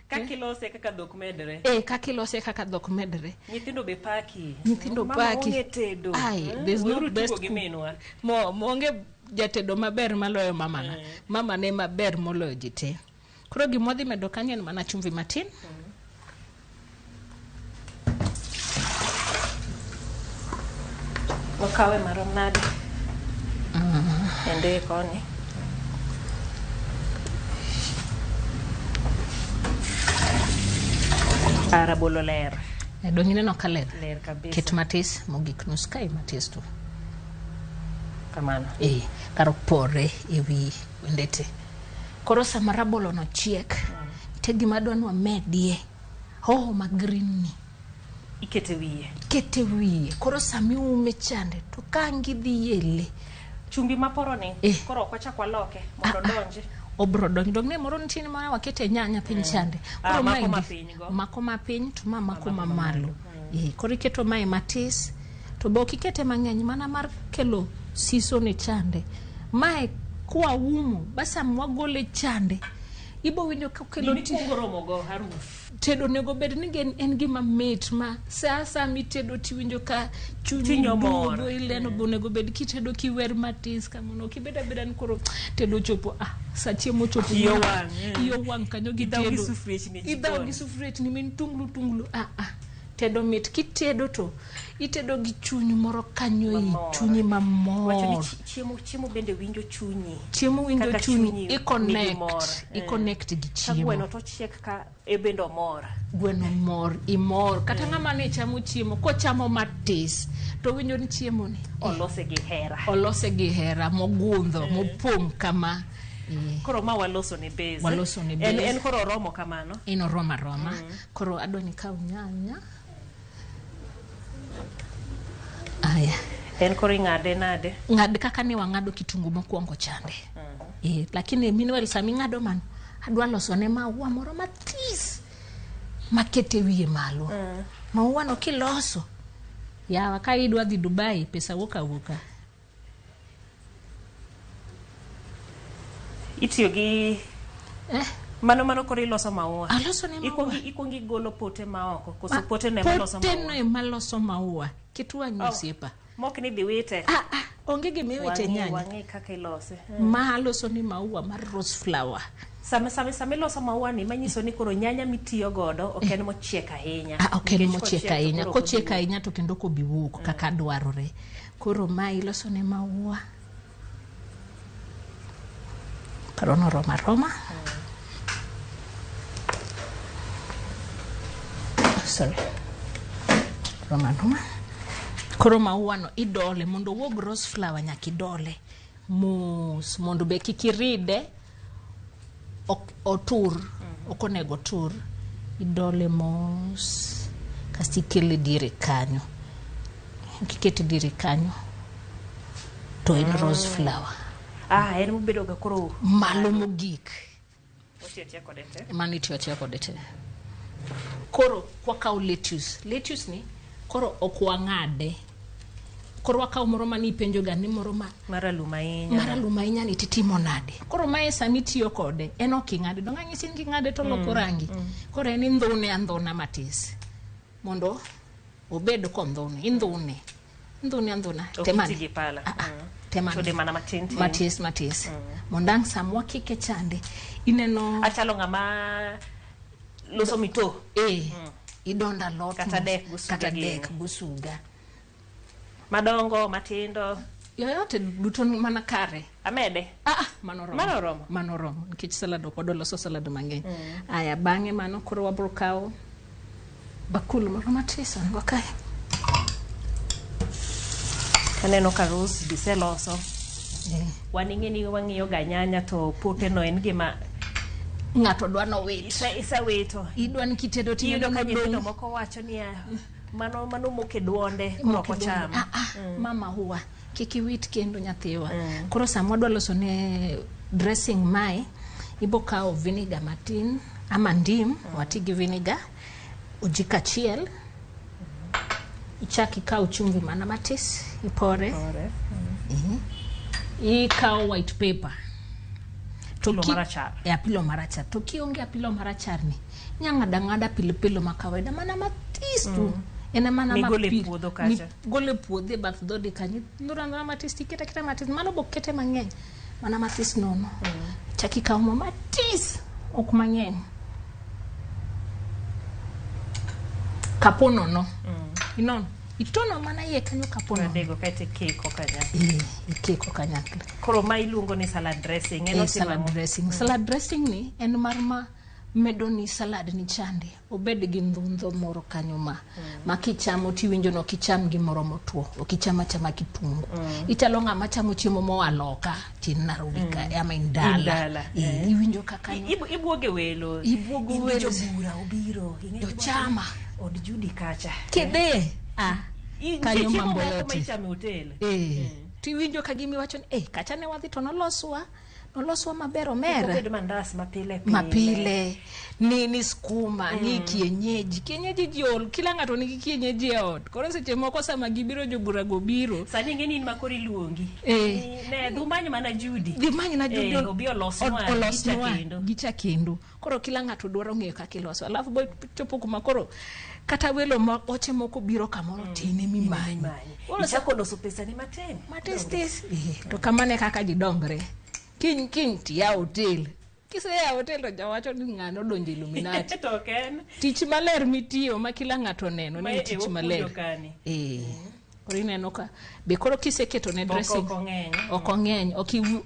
Kaka ilose kaka dhok medre. Eh, kaka ilose kaka dhok medre. Nyithindo be paki. Nyithindo Mama paki. ong'e tedo. Ai, there's no Weuru tugo best gi cook. minwa. Mo onge jatedo maber maloyo mamana. Mama ne maber moloyo ji te. Koro gima wadhi medo kanyo en mana chumvi matin. Wakawe marom nade? Ende koni. Ah, rabolo ler. Donge ineno ka ler? Ler kabisa. Ket matis mogik nus kae matis tu. Kamano. Eh, kar pore ewi wende te. Koro sama rabolo no chiek, te gima adwa ni wamedie hoho ma green ni. Ikete wiye. Kete wiye. Koro sama iume chande to ka ang' idhi yele. Chumbi maporo ni. Eh. Koro ok wachak waloke mondo Ah, ah. odonji. Obro donjo. Donge ne moro nitie ni mana wakete nyanya piny chande. Ah, Koro mako maendi- mapiny go. Mako mapiny to ma mako mamalo. Eh, koro iketo mae matis to be ok ikete mang'eny mana mar kelo siso ne chande. Mae kwaumo bas sama wagole chande ibo winjo kokelo Gima ikuongo romo go haruf. Tedo onego bed ni en gima mit ma sa asaya mitedo tiwinjo ka chunyi Chunyi omor. duogo ileno be onego bed kitedo kiwer matis kamano. Ok ibed abeda ni koro tedo ochopo, ah, sa chiemo ochopo. Iyi owang', eh. Iyi owang' kanyo gi Idhaw gi tedo. sufriechni e Idhaw jikon. gi sufriechni min tunglu tunglu. Ah, ah. Tedo mit kitedo to itedo gi chuny moro kanyo ei Mamor. chunyi mamor. Wacho ni chiemo bende winjo chunyi. Chiemo winjo Kaka chunyi, chunyi i connect, nigi mor. i connect gi Ka chiemo. gweno to chiek ka e bende omor. Gweno mor, imor. Kata ng'ama ne chamo chiemo, kochamo matis, to winjo ni chiemo ni olose gi hera. Olose gi hera mogundho, mopong' kama. Koro ma waloso ne base. Waloso ne En, base. en koro oromo kamano. En oromo aroma. Koro adwa ni kaw nyanya. Aya. En koro ing'ade nade? Ng'ad kaka ne wang'ado kitungu mokwongo chande. Lakini meanwhile sama ing'ado mano, adwa loso ne maua moro mathis makete wiye malo. Maua no kiloso, yawa ka idwa dhi Dubai, pesa wuok awuoka. Itiyo gi Mano koro iloso maua. Aloso ne maua. Ikwongo igolo pote ma oko, koso pote no ema loso Pote maua? no ema loso maua. Ket wang'i Oh. osiepa. Mok ni dhi wite. Ah, ah, onge gima iwite nyanya. Wang'i kaka ilose. Ma aloso ni maua mar rose flower. Sama iloso maua ni, manyiso ni koro nyanya mitiyo godo ok en mochiek ahinya. Ah, ok en Nikech mochiek kochiek to ahinya. koro ok Kochiek obi ahinya to kendo ok obi wuok kaka dwarore. Koro ma iloso ne maua. Koro noromo aroma. Sorry. Roma aroma. Koro maua no idole mondo owuog rose flower nyaka idole mos mondo be kik iride ok otur, ok onego otur. Idole mos kasto ikele diere kanyo. Kikete diere kanyo to en rose flower. Ah, en mobedo ga koro malo mogik. Otiyo atiya kode te. Mano itiyo atiya kode te. Koro wakawo lettuce. Lettuce ni koro ok wang'ade. Koro wakawo moro mane ipenjo ga ni moro ma maralum ahinya. Maralum ahinya ni titimo nade? Koro mae sama itiyo kode, en ok ing'ade. Donge anyisi ni king'ade to oloko rangi. Koro en indhune andhuna matis. Mondo obed kondhune, indhune. Indhune andhuna. Ok Temane. iti gi pala. Ah, ah. te mana Chode mana matin tin. Matis matis. Mondo ang' sama wakike chande ineno Achalo ng'ama loso mito. Idondo alot Kata mos, dek gosuga kata gini. Dek gosuga. Madongo, matindo. Yoyote duto mana kare. Amede. Ah, mano oromo. Mano oromo. Mano oromo nikech salad ok wadwa loso salad mang'eny. Aya, bang'e mano koro wabro kawo bakul moro matis wan go kae. Aneno ka Rose biseloso. Wan ing'e ni wang'iyo ga nyanya to pote no en gima Ng'ato dwa nowit. Isewito. Idwa ni kitedo Iyudo tineno ka nyithindo nodong'. moko wacho niya mano moke duonde koro ok ocham. Ah, ah, mama huwa kik iwit kendo nyathiwa. Koro sama wadwa loso ne dressing mae, ibo kawo vinegar matin ama ndim, wati gi vinegar ojiko achiel. Ichak ikaw chumvi mana matis, ipore. Pore. Ikawo white paper. To Apilo marachar. E, apilo marachar. To kionge apilo marachar ni, inya ng'ado ang'ada pilipili ma kawaida mana matis tu. En mana Migolo e mapil- puodho kacha. Migolo e puodho e bath dhodi kanyo. Indhuro andhura matis tiketa aketa matis. Mano bok kete mang'eny. Mana matis nono. Chak ikawo mo matis, ok mang'eny. Kapo nono. Inono. Itono mana iye kanyo kapo nono. Adego kaeto ikiko kanyakla. Ikiko kanyakla. Koro ma iluongo ni salad dressing. En otimo Salad ang'o? dressing. Salad dressing ni en mar ma medo ni salad ni chande obed gi ndhundho moro kanyo ma kichamo tiwinjo ni ok icham gimoro motwo, ok icham achama kitungu. Ichalo ng'ama chamo chiemo moa loka tin Nairobi ka ama in In dala. dala, Iwinjo ka kanyo Ibuoge welo. Ibuogo Iwinjo welo. bura obiro. Ing'e To chama. Od Judy kacha. Kidhi kanyo Chiemo mambo moko ma yote. ichamo e hotel. Tiwinjo ka gima iwacho ni kacha ne wadhi to noloswa maber omera. Obed mandas mapile pile. Mapile ni skuma, ni kienyeji. Kienyeji ji ol, kila ng'ato nigi kienyeji e ot. Koro seche moko sama gibiro jobura go biro. Sani ing'e ni in ma koro iluongi. Ne dhi umany mana Judy. Dhi many na Judy. Obi olosnwa Olosnwa gicha kendo. Gicha kendo. Koro kila ng'ato dwaro ng'eyo kaka iloso. Alafu bo chopo kuma koro kata welo ma oche moko biro kamoro tine mimanyi. Mimanyi. Koro Ichako loso pesani matin. Matis tis. To kamano e kaka ji dongre. Kiny kiny tiyawo hotel. Kiseyawo hotel to jawacho ni ng'ano odonjo Illuminati. To ok en. Tich maler mitiyo ma kila ng'ato oneno Ma ni e en tich wapuonjo maler. kani. Koro ineno ka be koro kiseketo ne Ok dressing ok ong'eny. Ok ong'eny,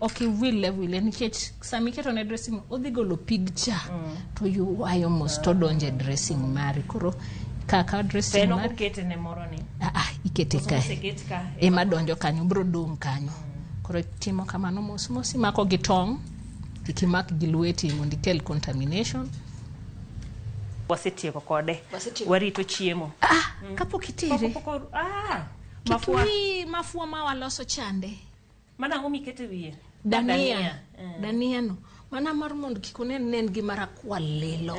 ok iwile wile nikech sama iketo ne dressing odhi golo pig cha to yuayo mos to donjo e dressing mari. Koro kaka To dressing en ok mari okete ne moro ni. Ikete Koso kae. oseket ka. Ema donjo kanyo, biro dong' kanyo. Koro timo kamano mos mos, imako gi tong', kik imak gi lweti mondo ikel contamination. Wasetieko kode. Wasetieko. Warito chiemo. Kapok itere. Pok Kik mafua. wi mafua ma waloso chande. Mana ang'o mikete wiye? Dania. Dania no. Mana mar mondo kik unen ne en gi marakwar lilo.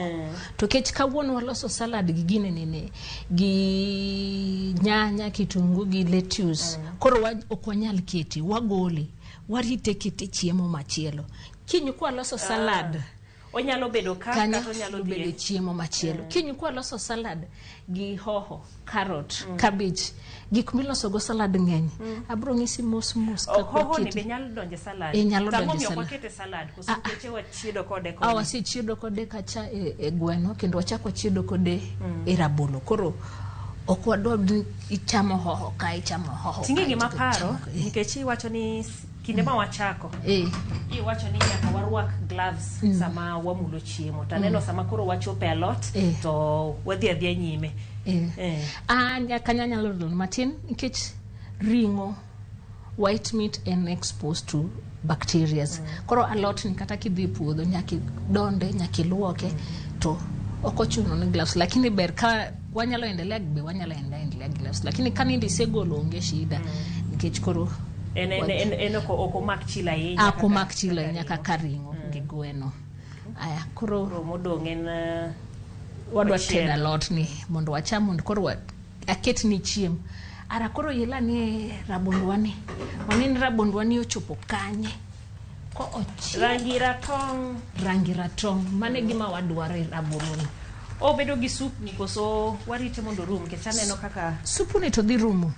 To kech kawuono waloso salad gi gine nene, gi nyanya, kitungu gi lettuce. Koro ok wanyal kete, wagole. Warite kete chiemo machielo. Kiny kwa loso salad. Onyalo bedo ka, Kanyo kata onyalo bedo dhi e chiemo machielo. Kiny kwa loso salad gi hoho, carrot, cabbage, gik miloso go salad ng'eny. Abro ng'isi mos mos Oh, kaka hoho ni wakete. be nyalo donjo e salad. Nyalo Tang'o donjo e miyo ok salad. wakete salad, koso nikech wachiedo kode koni? Wasechiedo kode kacha e gweno, kendo wachako wachiedo kode e rabolo. Koro ok wadwa ni ichamo hoho ka, ichamo hoho Ting'e ka, gima ichamo paro, ka, nikech iwacho ni kinde ma wachako, iwacho ni nyaka warwak gloves sama wamulo chiemo. To aneno sama koro wachopo e alot, to wadhi adhiya nyime. Kanya nyalo dol matin nikech ring'o white meat en exposed to bacteria. Koro alot ni kata kidhi e puodho nyaka idonde, nyaka iluoke, to ok ochuno ni gloves, lakini ber ka wanyalo endelea be wanyalo endelea gloves, lakini ka nindi isegolo onge shida nikech koro En ok omak chilo ahinya. Ok omak chilo ahinya kaka kaka ring'o gi gweno. Aya, koro Koro modong' en wadwa ochiel. tedo alot ni mondo wacham, mondo koro aket ni chiemo. Ara koro yela ni rabondwa ni. Waneno rabondwa ni ochopo kanye. Ko ochiel. Rangi ratong'. Rangi ratong'. Mano e gima wadwaro e rabolo ni. Obedo gi sup ni koso warite mondo orum nikech aneno kaka Supu ni to dhi rumo.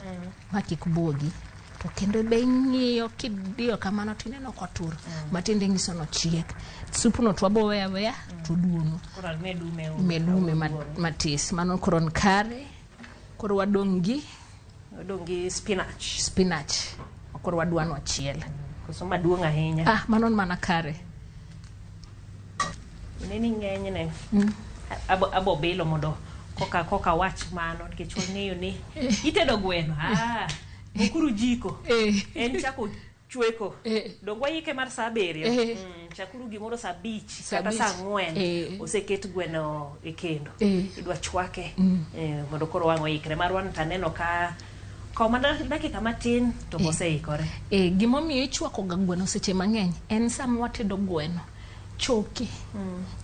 Ma kik buogi. To kendo be ing'iyo kidiyo kamano tineno kotur. Matiende nyiso nochiek. Supno to wabo weyo aweya to duono. Koro med ume Med ume matis. Mano koro ni kare. Koro wadong' gi Odong' gi spinach. Spinach. Koro wadwa ni wachiel. Koso maduong' ahinya. Ah, mano en mana kare. Ineni ng'enyne. Abo bilo mondo koka wach mano nikech wang'eyo ni itedo gweno. Ah, mokuru jiko. En chako chweko. Dong waike mar saa 7. Chakuru gimoro saa 5 kata saa 4. Oseket gweno e kendo. Idwa chwake. Mondo koro wang' oikre. Marwa to aneno ka kaw mana dakika matin to oseikore. Gimomiyo ichwako ga gweno seche mang'eny en sama watedo gweno. Choke.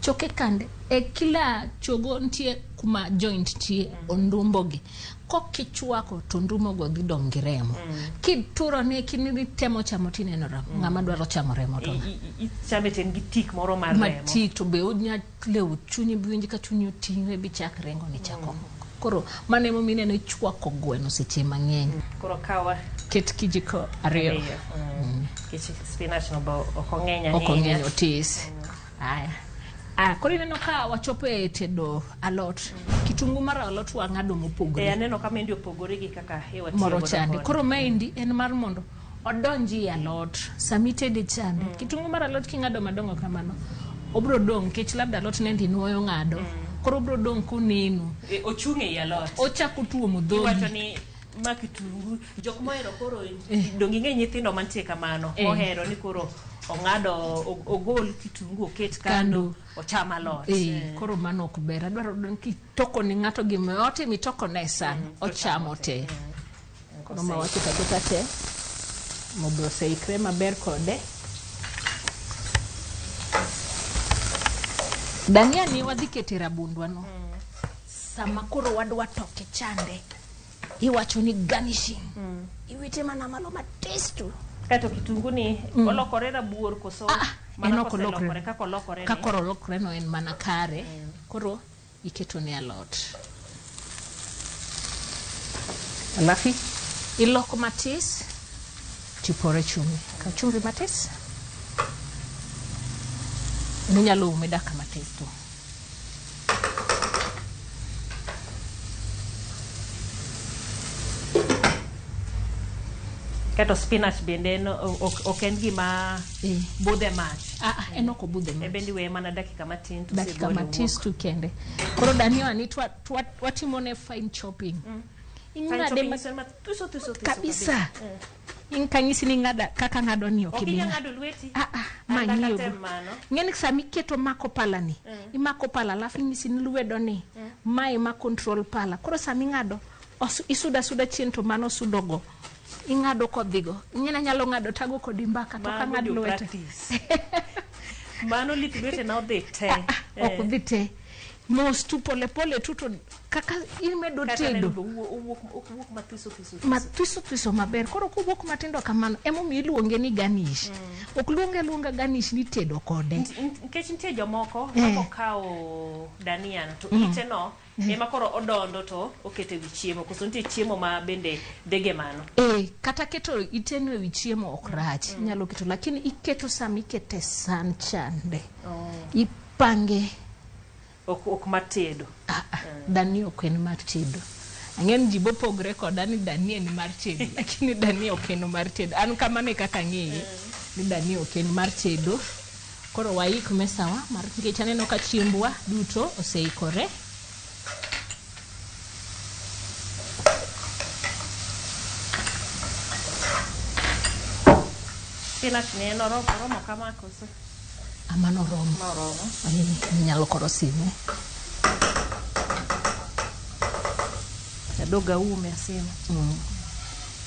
Choke kande. E kila chogo nitie kuma joint nitie ondumbo gi. Kokichwako to ondumbo go dhi dong' gi remo. Kituro ne kinitemo chamo tineno remo. Ng'ama dwaro chamo remo to Ichame to en gi tik moro mar remo. Matik to be onya lewo chunyi biwinj ka chunyi oting're bichak rengo ni chako. Koro mano emomiyo ineno ichwako gweno seche mang'eny. Koro kawa ket kijiko 2. Nikech spinach no be ok ong'eny ahinya. Ok ong'eny, otis. Aya. Koro ineno ka wachopo e tedo alot. Kitungu mar alot wang'ado mopogore. Aneno ka maendi opogore gi kaka e watiyo moro godo chande. koni. Koro maendi en mar mondo odonji e alot. Sama itede chande. Kitungu mar alot king'ado madongo kamano, obro dong' nikech labda alot nendi nuoyo ng'ado. Koro obro dong' koneno. Ochung' ei alot. Ochako tuomo dhogi. Iwacho ni ma kitungu, jok mohero koro dong' ing'e nyithindo mantie kamano. Ohero ni koro ong'ado ogol kitungu oket kando, ocham alot. Koro mano ok ber. Adwaro ni kitoko ni ng'ato gima otimo itoko ne san, ochamo te. Koro ma waketo aketa te. Mondo oseikre maber kode. Dania ni wadhi kete rabundwa no. Sama koro wadwa toke chande, iwacho ni garnishing. Iwite mana malo matis tu. Kato kitungu ni olokore rabuor koso mana En ok olokre. koselokore, kaka olokore ni? Kaka olokore no en mana kare. Koro iketo ne alot. Alafu iloko matis tipore chumbi. Kaw chumbi matis. Inyalo ume dakika matis tu. Kato spinach bende en ok en gima budhe mach. En ok obudhe mach. E bende iweye mana dakika matin to Dakika osegole matis owuok. tu kende. Koro dania ni watimo ne fine chopping. Fine Ing'ade chopping nyiso ni mathuso, thuso, thuso kabisa. kabisa. In kanyisi ni ng'ada kaka ng'ado ni ok Ok ibi inyal ng'ado. ng'ado lweti. Ma An daka ng'iyo tem go. mano. Ng'eni sama iketo mako pala ni, imako pala alafu inyisi ni lwedo ni, mae ma control pala. Koro sama ing'ado, isuda suda chien to mano sudo go. Ing'ado kodhigo. Ing'eni anyalo ng'ado tago kodi mbaka to Mago ka ng'ad jo lwete. practice. Mano lith lwete na odhi te. Ok odhi te. Mos tu pole pole tu to kaka imedo Kata tedo. neno be owuok, owuok mathiso, thiso, thiso. Mathiso thiso maber. Koro kowuok matindo kamano, emomiyo iluonge ni garnish. Ok luonge aluonga garnish ni tedo kode. Nikech nitie jomoko makokawo dania no to ite no ema koro odondo to okete wi chiemo. Koso nitie chiemo ma bende dhige mano. Kata keto ite no e wi chiemo ok rach. Inyalo keto, lakini iketo sama ikete san chande. Ipange. Ok matedo. Dania ok en mar tedo. Ang'e ni ji bopogre koda ni dania en mar tedo, lakini dania ok en mar tedo. An kamano e kaka ang'eye, ni dania ok en mar tedo. Koro waik mesawa mar nikech aneno ka chiembwa duto oseikore. Spinach ni en oromo kama koso? Mano oromo. Ma oromo. Inyalo koro sime. Adog aume asima.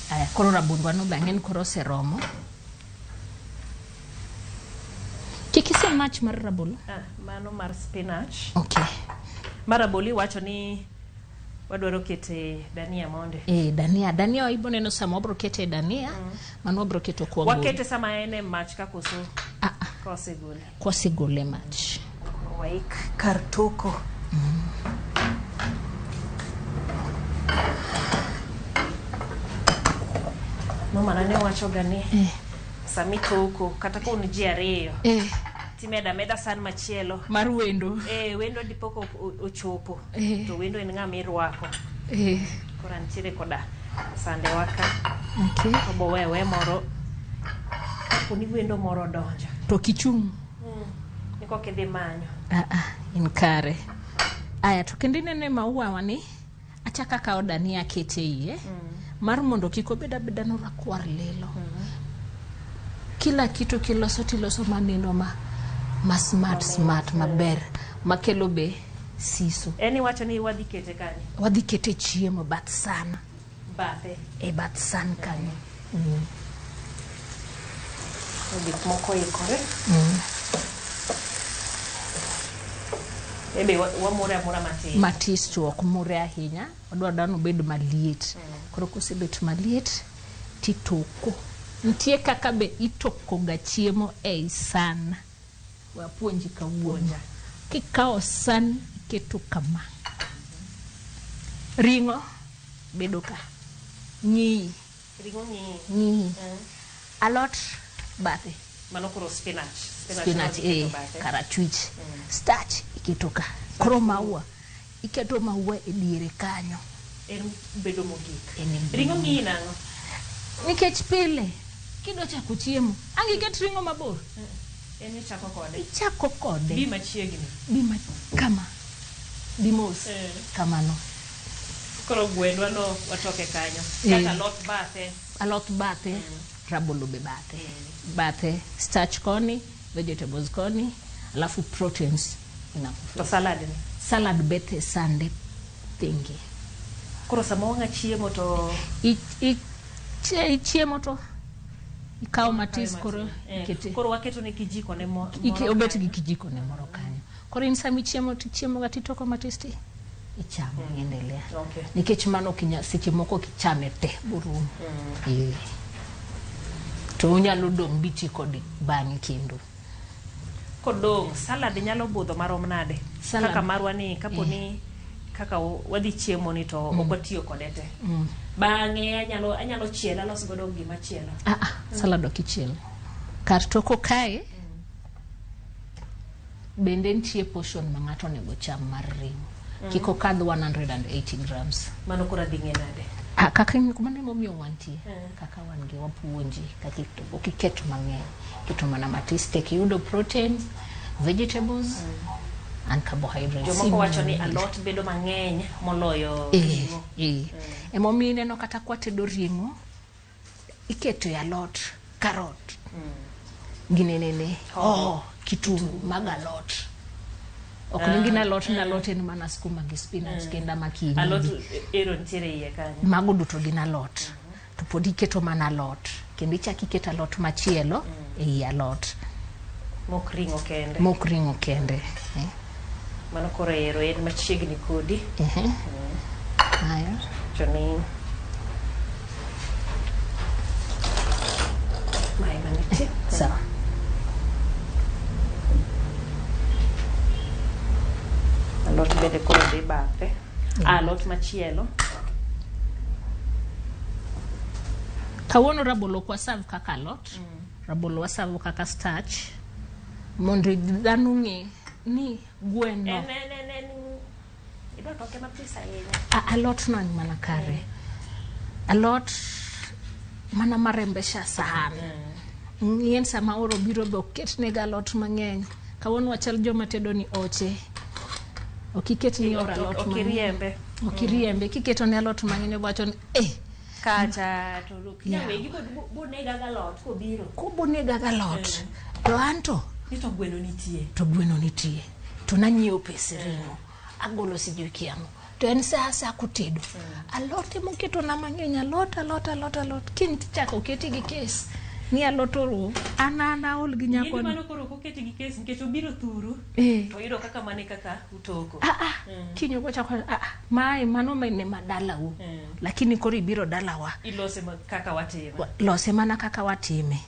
Aya, koro rabondwa no be ang'e ni koro oseromo. Kik isim mach mar rabolo. Mano mar spinach. Okay. Mar rabolo iwacho ni wadwaro kete dania monde. Dania, dania ibo neno sama wabro kete dania, mano wabro keto kwa golo. Wakete sama en e mach ka koso? Kosegole. Kosegole mach. Waik kar toko. Mama ne wachoga ni sama itoko kata ka un ji ariyo timeda ameda san machielo Mar wendo. Wendo dipo ka ochopo to wendo en ng'ama irwako. Koro antiere koda sandewa ka. Okay. Obo we we moro kapo ni wendo moro odonjo. To kichung'. Ni koka idhi manyo. Ah, ah, in kare. Aya, to kendo ineno e maua wani, achako akawo dania akete iye. Mar mondo kik obed abeda no rakwar lilo. Kila kitu kiloso tiloso maneno ma smart smart maber makelo be siso. En iwacho ni wadhi kete kanye? Wadhi kete chiemo bath san. Bathe. E bath san kanyo. Gik moko oikore. Ebe wamure amura matin. Matis to ok mure ahinya. Wadwa dhano obed maliet. Koro kosebet maliet titoko. Nitie kaka be itoko ga chiemo ei san. Wapuonji kawuono. Kikawo san iketo kama. Ring'o bedo ka. Ng'iyi. Ring'o ng'iyi. Ng'iyi. Alot bathe. Mano koro spinach. Spinach bathe. Karachwich. Starch iketo ka. Koro maua. Iketo maua e diere kanyo. En bedo mogik. En Ring'o ng'iyi nang'o? Nikech pile kidwa chako chiemo, ang' iket ring'o mabor. En ichako kode. Ichako kode. Bi machiegni. Bi ma kama. Bi mos. Kamano. Koro gwendwa no watoke kanyo. Kata alot bathe. Alot bathe, rabolo be bathe. Bathe starch koni, vegetables koni, alafu proteins inakufa. To salad ni. Salad bethe sande thenge. Koro sama wang'a chiemo to Ichiemo to ikawo matis koro ikete. Koro waketo ne kijiko ne moro. Obet gi kijiko ne moro kanyo. Koro in sama ichiemo to ichiemo ga titoko matis ti ichamo iendelea. Okay. Nikech mano seche moko kichame te borumo. To unyalo dong' biti kod bang'e kendo. Kodong' salad nyalo budho marom nade? Salad. Kaka marwa ni kapo ni kaka wadhi chiemo ni to ok watiyo kode te. Bang'e anyalo chiele alos godo gima chielo. Salad ok ichiel. Kar toko kae bende nitie portion ma ng'ato onego cham mar ring'o. Kik okadh 180 grams. Mano koro adhi ng'e nade? Kaka mano emomiyo wantie. Kaka wan gi wapuonji kaka ok iket mang'eny. Iketo mana matis tek iyudo proteins, vegetables and carbohydrates. Jomoko wacho ni alot bedo mang'eny moloyo ring'o. Emomiyo ineno kata kwatedo ring'o, iketo e alot, karot, ginenene, hoho, kitungu mag alot. Ok ni gin alot ni alot en mana skuma gi spinach kenda ma kienyeji. Alot ero nitiere iye kanyo. Mago duto gin alot. To pod iketo mana alot. Kendo ichako iketo alot machielo ei alot. Mok ring'o kende. Mok ring'o kende. Mano koro ero en machiegni kodi. Aya. To ni mae manitie. Sawa. Alot bende koro dhi bathe. Alot machielo. Kawuono rabolo ok waserve kaka alot. Rabolo waserve kaka starch. Mondo dhano ng'e ni gweno. En idwa toke matis ahinya. Alot no en mana kare. Alot mana marembesha san. Ng'ien sama oro biro be ok ketnega alot mang'eny. Kawuono wachal joma tedo ni oche. Ok iket ni oro alot Ok mang'eny. iriembe. Ok iriembe. Kiketo ne alot mang'eny owacho ni Kacha to wegi bonega ga alot kobiro. Kobonega ga alot. To anto Ni to gweno nitie. To gweno nitie. To nanyiewo pes ring'o. Agolo sijui kiang'o. To en sa asa kotedo. Alot emoketo na mang'eny. Alot, alot, alot, alot. Kiny tichako keti gi kes. Ni alot orumo. An aol gi nyako Yien ni. mano koro ok oketi gi kes nikech obiro thuru. To oyudo kaka mane kaka utoko. Kiny obochako, mae mano mane madalau. Lakini koro ibiro dalawa. Ilose kaka watime. Lose mana kaka watime.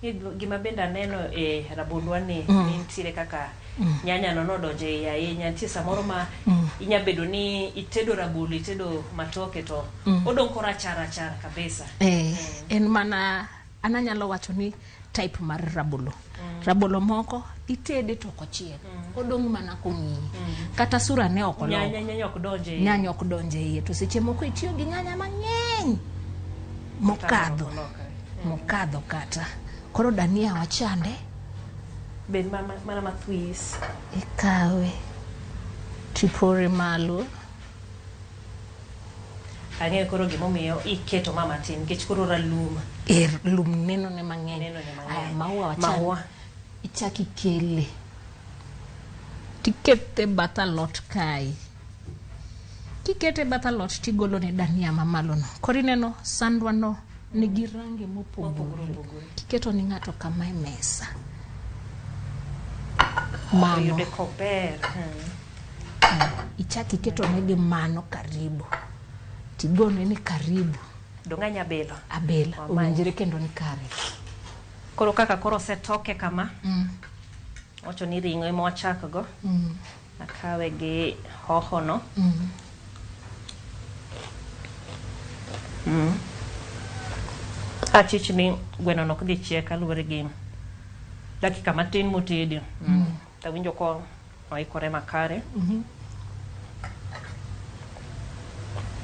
Gima bende aneno e rabondwa ni nitiere kaka Nyanya no nodonjo e iye ahinya. Nitie samoro ma inya bedo ni itedo rabolo, itedo matoke to odong' korachar rachar kabisa. En mana an anyalo wacho ni type mar rabolo. Rabolo moko itede to ok ochiek. Odong' mana kong'iyi. Kata sura ne ok olok. Nyanya ok donj e iye. Nyanya ok donj e iye. To seche moko itiyo gi nyanya mang'eny mokadho. Olokre. Mokadho kata. Koro dania wachande. Bed mana mathwis. Ikawe tipore malo. Ang'eyo koro gimomiyo iketo ma matin nikech koro ralum. Lum neno ne mang'eny. Neno ne mang'eny. Aya, maua wachan. Maua. Ichak ikele. Tikete bath alot kae. Kikete bath alot tigolo ne dania mamalo no. Koro ineno sandwa no nigi rangi mopogore. Mopogore. Kiketo ni ng'ato kama e mesa. Mano. Oyude kober. Ichak iketo ne gi mano karibu. Tigone ni karibu. Dong' anya bilo. Abela. Wamany. Owinjore kendo ni kare. Koro kaka koro osetoke kama. Wacho ni ring'o ema wachak go. Akawe gi hoho no. Achich ni gweno no ok dhi chiek kaluwore gi dakika matin motedi. Tawinjo ko oikore makare.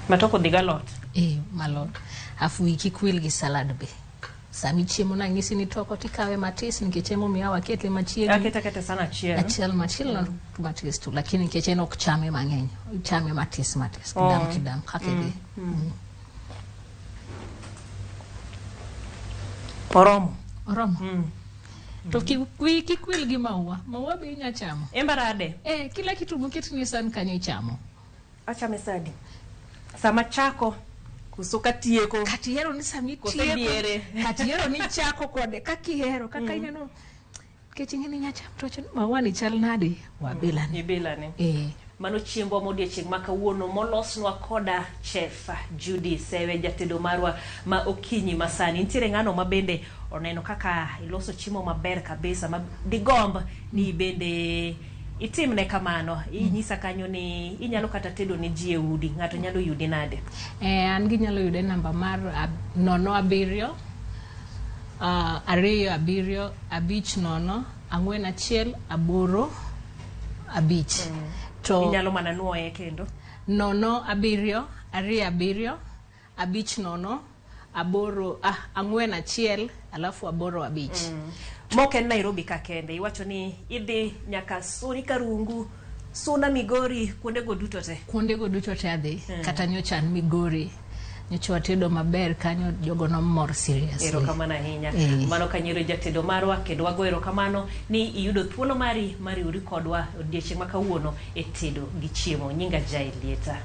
Matoko dhi galot. Malot. Afu wiyi kik wil gi salad be. Sami chiemo nang'isi ni toko tikawe matis nikech emomiyo awakete machiegni. Akete akete sana achiel. Achiel machielo matis tu lakini nikech en ok chame mang'eny. Ichame matis matis kidam kidam kaka idhi. Oromo. Oromo. To wiyi kik wil gi maua. Maua be inya chamo. Embarade. Kila kitu moketni e san kanyo ichamo. Achame sadi. Sama chako koso katieko. Kata ihero ni sami Koso tieko. diere. Kata ihero ni chako kode kaka ihero kaka ineno nikech ing'e ni inya chamo to wacho ni maua ni chal nade wabilani. Ibilani. Mano chiembwa modiochieng' ma kawuono molosnwa koda Chef Judy Sewe, jatedo marwa ma okinyi masani. Nitiere ng'ano ma bende oneno kaka iloso chiemo maber kabisa ma digomb ni bende itimne kamano. Inyisa kanyo ni inyalo kata tedo ne ji e udi. Ng'ato nyalo yudi nade? An ginyalo yude namba mar 07 2 7 5 0 4 1 8 5. To inyalo mana nuoye kendo. 0 7 2 7 5 0 8 4 1 alafu 8 5. Mok en Nairobi ka kende. Iwacho ni idhi nyaka Soni Karungu, Suna Migori, kuondego duto te. Kuondego duto te adhi. Kata nyocha an Migori. Nyocha watedo maber kanyo, jogo nomor seriously. Erokamano ahinya. Mano kanyiero jatedo marwa kendo wago erokamano ni iyudo thuolo mari mar riwri kodwa odiechieng' ma kawuono e tedo gi chiemo. Nyinga Jael Lieta.